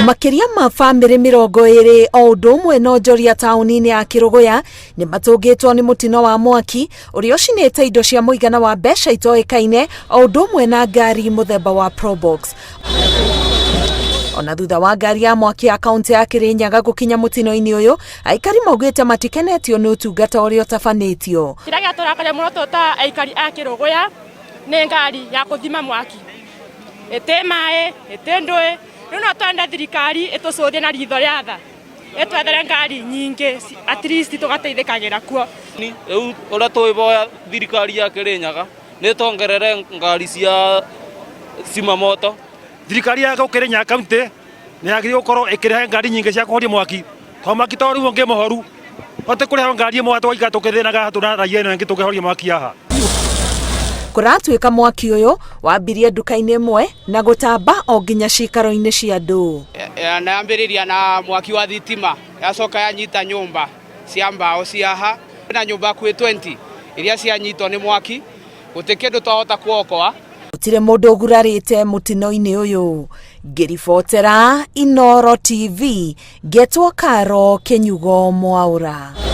Makĩria ma bamĩrĩ 20 o ũndũ ũmwe na onjoria taũni-inĩ ya Kĩrũgũya nĩ matũngĩtwo nĩ mũtino wa mwaki ũrĩa ũcinĩte indo cia mũigana wa mbeca itoĩkaine o ũndũ ũmwe na ngari mũthemba wa Probox. Ona thutha wa ngari ya mwaki ya kaunti ya Kirinyaga gũkinya mũtino-inĩ ũyũ, aikari maugĩte matikenetio nĩ ũtungata ũrĩa ũtabanĩtio. Kĩrĩa gĩatũrakaria mũno tũ ta aikari a Kĩrũgũya nĩ ngari ya kũthima mwaki, ĩtĩ maĩ, ĩtĩ ndũĩ. Rĩu no twende thirikari ĩtũcũthie na ritho rĩa tha, ĩtwethere ngari nyingĩ at least tũgateithĩkagĩra kuo. Rĩu ũrĩa tũĩboya thirikari ya Kĩrĩnyaga nĩ tongerere ngari cia zimamoto. Thirikari ya Kĩrĩnyaga kaunti nĩ yagĩrĩirwo gũkorwo ĩkĩrehe ngari nyingĩ cia kũhoria mwaki, tondũ mwaki to rĩu ũngĩ mũhoru hote kũrehe ngari ĩmwe tũgaikara tũkĩthĩnaga tũna raia ĩno ĩngĩ tũkĩhoria mwaki haha. Kũratuĩka mwaki ũyũ wambirie nduka-inĩ ĩmwe na gũtamba o nginya cikaro-inĩ cia andũ. Na yambĩrĩria na mwaki wa thitima, yacoka yanyita nyũmba cia mbao cia haha na nyũmba hakuhĩ 20 iria cianyitwo nĩ mwaki, gũtirĩ kĩndũ twahota kuokoa. Gũtirĩ mũndũ ũgurarĩte mũtino-inĩ ũyũ. Ngĩribotera Inooro TV, ngetwo Karo Kĩnyugo Mwaũra.